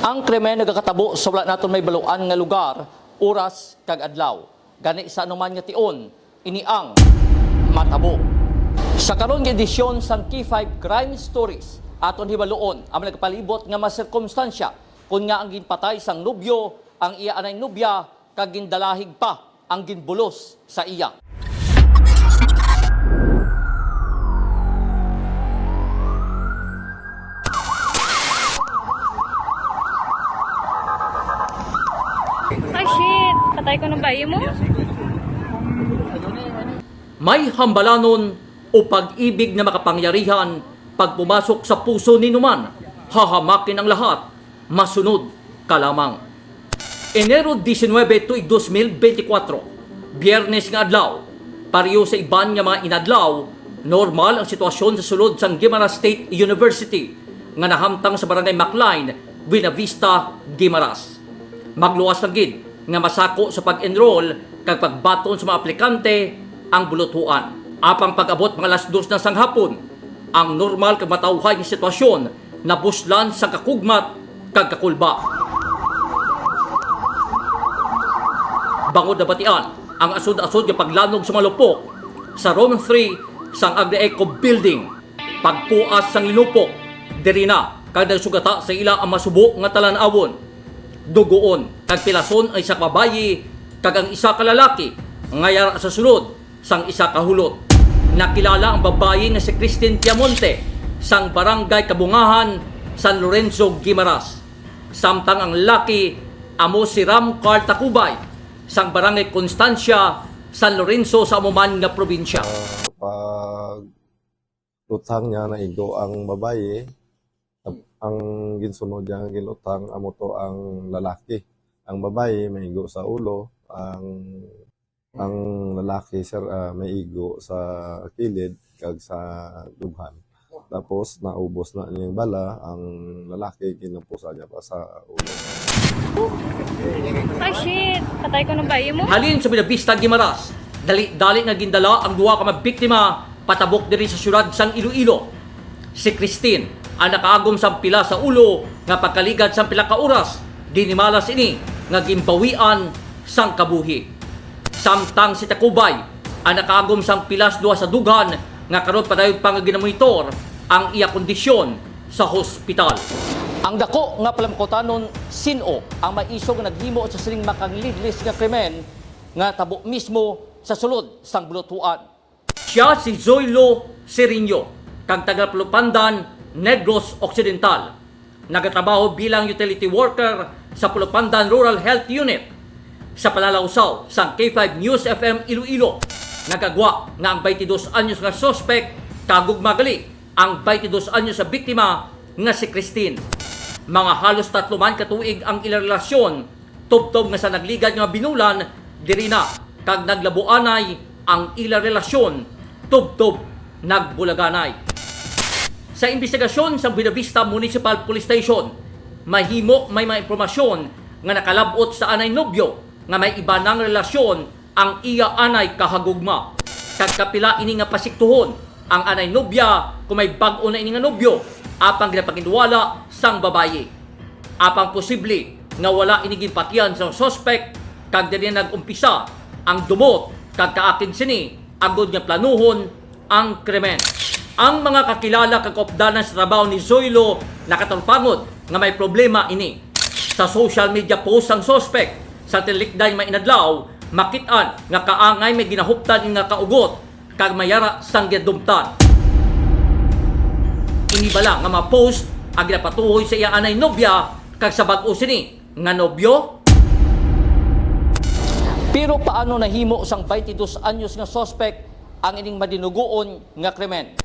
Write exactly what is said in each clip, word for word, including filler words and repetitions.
Ang krimen nagakatabo sa wala naton mahibaluan nga lugar, oras, kag adlaw. Gani, sa anuman nga tion, ini ang matabo. Sa karon nga edisyon sang K five Crime Stories, aton hibaluon ang nagapalibot nga mga sirkumstansya, kon ngaa ang ginpatay sang nobyo ang iya anay nobya, kag gindalahig pa ang ginbulos sa iya. Ay, shit! Patay ko ng bayo mo? May hambalanon o pag-ibig na makapangyarihan pag pumasok sa puso ni numan, hahamakin ang lahat, masunod ka lamang. Enero diecinuebe, tuig dos mil bentikuwatro, Biyernes nga adlaw. Pareho sa iban nga mga inadlaw, normal ang sitwasyon sa sulod sang Guimaras State University nga nahamtang sa Barangay Macline, Buenavista, Guimaras. Magluwas lang gid nga masako sa pag-enroll kag pagbaton sa mga aplikante ang buluthuan. Apang pag-abot mga alas dos na sang hapon, ang normal kag matawhay nga sitwasyon nabuslan sang kakugmat kag kakulba. Bangod nabatian ang asod-asod nga paglanog sa mga lupok sa Room three sang Agri-Eco Building, pagpuas sang linupok, diri na kag nagsugata sa ila ang masubo nga talan-awon. Dugoon kag pilason ang isa ka babayi kag ang isa ka lalaki nga yara sa sulod sang isa ka hulot. Nakilala ang babayi nga si Christine Piamonte sang Barangay Kabungahan, San Lorenzo, Guimaras, samtang ang lalaki amo si Ram Carl Tacubay sang Barangay Constancia, San Lorenzo, sa amo man nga probinsya. Ah, pag luthang niya, naigo ang babayi. Ang ginsunod niya nga giluthang, amo to ang lalaki. Ang babayi maigo sa ulo, ang, ang lalaki, sir, ah, maigo sa kilid kag sa dughan. Tapos, naubos na niyang bala, ang lalaki, ginapusan niya pa sa ulo. Ay, shit! Patay ko ng bayo mo? Halin sa Buenavista, Guimaras, dali-dali nga gindala ang duha ka mga biktima patabok diri sa siyudad sang Iloilo. Si Christine, ang nakaagom sang pilas sa ulo nga pagkaligad sang pila ka oras, dinimalas ini nga ginbawian sang kabuhi. Samtang si Tacubay, ang nakaagom sang pilas duha sa dughan nga karon padayon pa nga ginamonitor ang iya kondisyon sa hospital. Ang dako nga palamkutanon, sin-o ang maisog nga naghimo sa sining makanglidlis nga krimen nga tabo mismo sa sulod sang buluthuan? Sia si Zoilo Serino, kag taga Pulupandan, Negros Occidental. Nagatrabaho bilang utility worker sa Pulupandan Rural Health Unit. Sa palalawsaw sang K five News F M Iloilo, nagagwa nga ang twenty-dos anyos nga suspek kagugma gali ang twenty-dos anyos sa biktima nga si Christine. Mga halos tatlo man ka tuig ang ila relasyon, tubtob nga sa nagligad nga binulan, diri na kag naglabuanay ang ila relasyon, tubtob nagbulaganay. Sa imbestigasyon sa Buenavista Municipal Police Station, mahimo may mga impormasyon nga nakalab-ot sa anay nobyo nga may iba nang relasyon ang iya anay kahagugma, kag kapila ini nga pasiktuhon ang anay nobya kung may bag-o na ini nga nobyo, apang ginapaginwala sang babayi. Apang posible nga wala ini ginpatihan sa suspek, kag diri na nag-umpisa ang dumot kag kaakig sini agod nga planuhon ang krimen. Ang mga kakilala kag kaupdanan sa trabaho ni Zoilo nakatarpangod nga may problema ini. Sa social media post sang suspek sa tinikday nga inadlaw, makit-an nga kaangay may ginahuptan ini nga kaugot kag may yara sang gidumtan. Ini bala nga mga post ang ginapatuhoy sa iya anay nobya kag sa bag-o sini nga nobyo. Pero paano nahimo sang twenty-dos anyos nga suspek ang ining madinugoon nga krimen?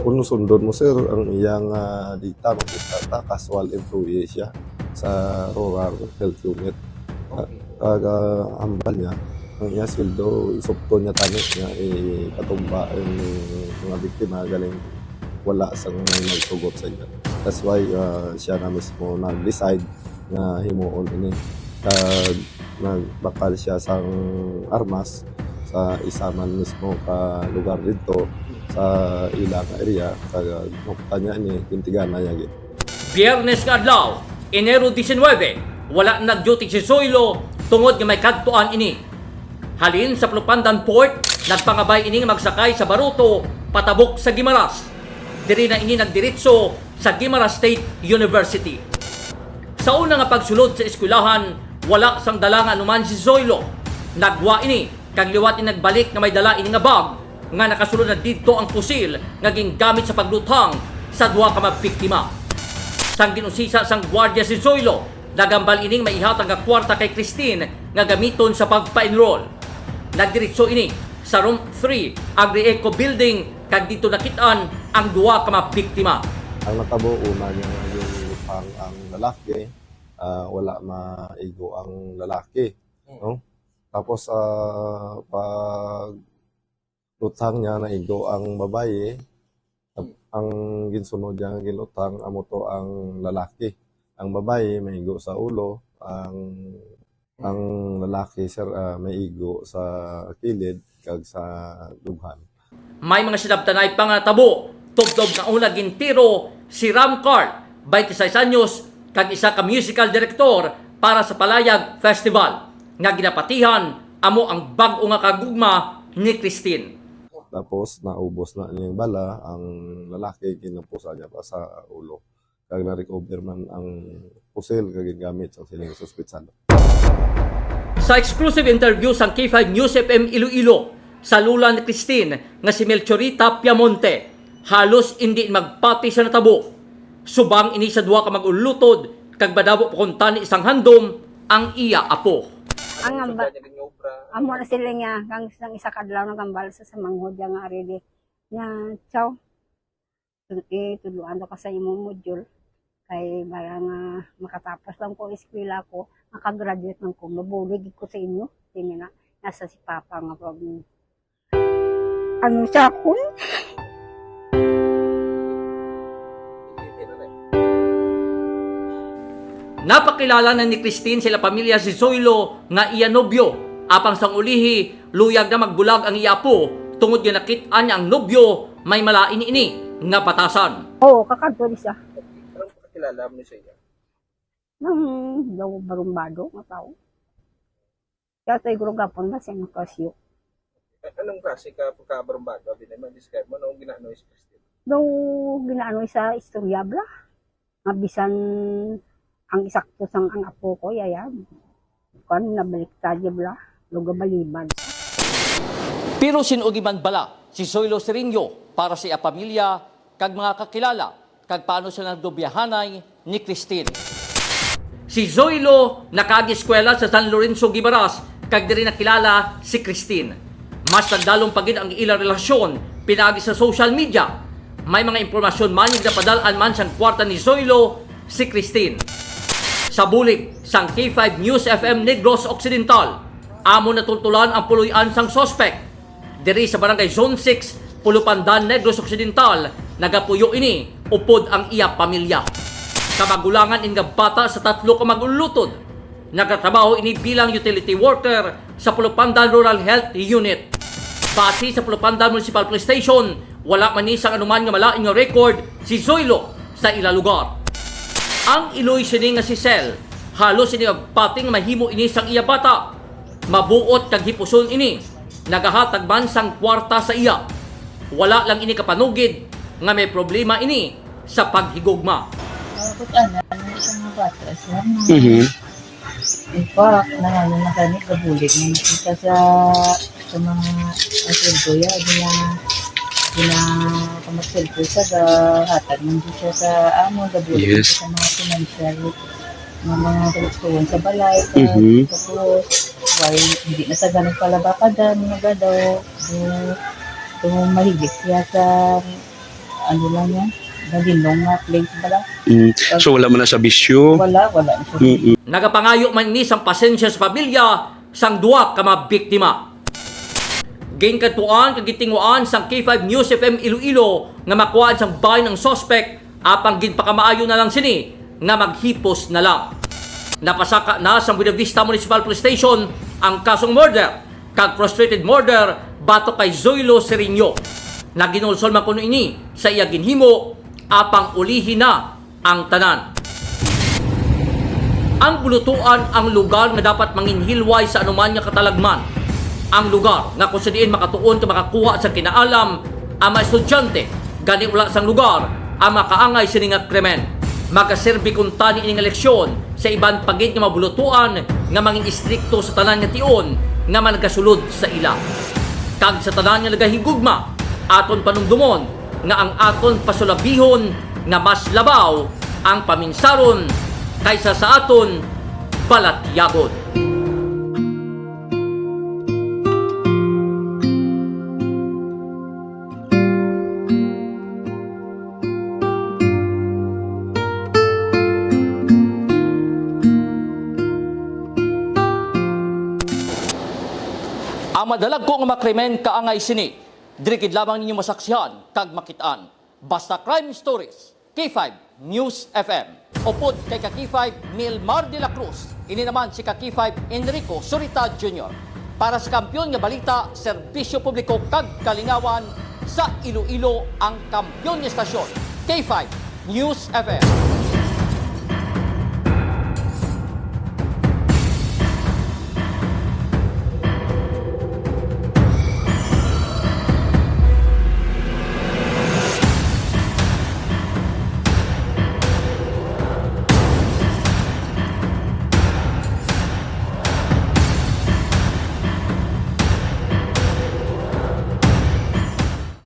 Kung sundon mo, sir, ang iyang, ah, data, makita ta, casual employee siya sa Rural Health Unit. Ka-, kag, ah, hambal niya, ang iya sweldo, isupton niya tani nga ipatumba ang mga biktima, galing wala sang may nagtugot sa iya. That's why, ah, siya na mismo nag-decide nga himuon ini. Kag nagbakal siya sang armas sa isa man mismo ka lugar didto, sa ila nga area, kag, uh, nakita niya ni gintiganan niya gid. Biyernes nga adlaw, Enero diecinuebe, wala nag-duty si Zoilo tungod nga may kadtuan ini. Halin sa Plupandan Port, nagpangabay ini nga magsakay sa baruto patabok sa Guimaras. Diri na ini nagdiretso sa Guimaras State University. Sa una nga pagsulod sa eskwelahan, wala sang dala nga anuman si Zoilo. Naggwa ini kag liwat ini nagbalik nga may dala ini nga bag nga nakasulod na didto ang pusil nga gingamit sa pagluthang sa duha ka mga biktima. Sang gin-usisa sang gwardiya si Zoilo, nagambal ining maihatag nga kwarta kay Christine nga gamiton sa pagpa-enroll. Nagdiretso ini sa Room three, Agri-Eco Building, kag didto nakit-an ang duha ka mga biktima. Ang natabo, una niya nga ginluthang ang lalaki, ah, wala maigo ang lalaki, no? Tapos, ah, pag luthang niya, naigo ang babayi. Ang ginsunod niya nga ginluthang amo to ang lalaki. Ang babayi maigo sa ulo, ang, ang lalaki, sir, ah, maigo sa kilid kag sa dughan. May mga sinabtanay pa nga natabo, tubtob nga una gintiro si Ram Carl, twenty-six anyos, kag isa ka musical director para sa Palayag Festival, nga ginapatihan amo ang bag-o nga kagugma ni Christine. Tapos naubos na niyang bala, ang lalaki ginapusa niya pa sa ulo, kag na-recover man ang pusil kag gingamit sang sining suspetsado. Sa exclusive interview sang K five News F M Iloilo sa lola ni Christine nga si Melchorita Piamonte, halos indi magpati sa natabo. Subang ini sa duha ka mag-ulutod kag madamo pa kuntani sang handom ang iya apo. Ang amba, amo na sila niya, kang sang isa ka adlaw nagambal sa, sa manghod nga ari di. Nga, chow, eh, tudloan ko ka sa imong module. Kay para nga makatapos lang ko eskwela ko, makagraduate lang ko, mabulig ko sa inyo. Tini na, nasa si Papa nga pag ano sa akon? Napakilala na ni Christine sila pamilya si Zoilo nga iya nobyo. Apang sang ulihi, luyag na magbulag ang iya apo tungod nga nakit-an niya ang nobyo may malain ini nga batasan. Oo, kakadto ni siya. Anong pagkakilala mo sa iya? Nang daw barumbado nga tao. Kaya sa igro gapon ba siya makasyo? Anong klase ka pagkabarumbado? Abi naman, describe mo, anong ginaano si Christine? Daw ginaano sa istorya bla. Nga bisan ang isakto sang ang apo ko, yaya. Kan nabaliktad niya bla. Daw gabalibad. Pero sin-o gid man bala si Zoilo Sereno para sa iya pamilya kag mga kakilala, kag paano sila nagdobyahanay ni Christine. Si Zoilo nakaag-eskwela sa San Lorenzo Guimaras kag diri nakilala si Christine. Mas nagdalom pa gid ang ila relasyon pinaagi sa social media. May mga impormasyon man nga napadal-an man sang kwarta ni Zoilo si Christine. Sa bulig sang K five News F M Negros Occidental, amo natultulan ang puloy-an sang suspek. Diri sa Barangay Zone six, Pulupandan, Negros Occidental, nagapuyo ini upod ang iya pamilya. Kamagulangan ini nga bata sa tatlo ka mag-ulutod. Nagatrabaho ini bilang utility worker sa Pulupandan Rural Health Unit. Base sa Pulupandan Municipal Police Station, wala man ni sang anuman nga malain nga record si Zoilo sa ila lugar. Ang iloy sini nga si Sel, halos ini magpati nga mahimo ini sang iya bata. Mabuot kag hipuson ini, nagahatag man sang kwarta sa iya. Wala lang ini kapanugid nga may problema ini sa paghigugma. Abot ana, ano siya nga bata, siya nga. Mhm. In fact, nangano na kami, gabulig na kita sa, sa mga asuldo ya, gina, gina, kamatsuldo sa gahatag man siya sa amo, gabulig Yes. sa mga financial nga mga kalutuan sa balay, sa Mhm. Tapos, why, hindi na sa ganun pala baka da, mga gadaw, do, do mahigit siya sa, ano lang yan, nalinong nga plate bala. Mm. So, wala man na sa bisyo? Wala, wala na siya. Mm-mm. Nagapangayo man ni sang pasensya sa pamilya sang duha ka mga biktima. Ginkadtuan kag gitinguan sang K five News F M Iloilo nga makuhaan sang bahin ang suspect, apang ginpakamaayo na lang sini nga maghipos na lang. Napasaka na sa Buenavista Municipal Police Station ang kasong murder kag frustrated murder batok kay Zoilo Sereno. Naginulsol man kuno ini sa iya ginhimo, apang ulihi na ang tanan. Ang Bulutuan ang lugar nga dapat manginhilway sa anuman nga katalagman. Ang lugar nga kung sa diin makatuon ka makakuha sa kinaalam ang mga estudyante, gani wala sang lugar ang makaangay sini nga krimen. Magaserbi kuntani ini nga leksyon sa iban pa gid nga mga bulutuan nga mangin-istrikto sa tanan nga tion nga managasulod sa ila. Kag sa tanan nga nagahigugma, aton panumdomon nga ang aton pasulabihon nga mas labaw ang paminsaron kaysa sa aton balatyagon. Ang madalagko nga mga krimen kaangay sini, diri gid lamang ninyo masaksihan kag makit-an. Basta Crime Stories, K five News F M. Upod kay ka K five Milmar de la Cruz, ini naman si ka K five Enrico Surita Junior. Para sa Kampiyon nga Balita, Serbisyo Publiko kag Kalingawan, sa Iloilo ang kampiyon nga estasyon, K five News F M.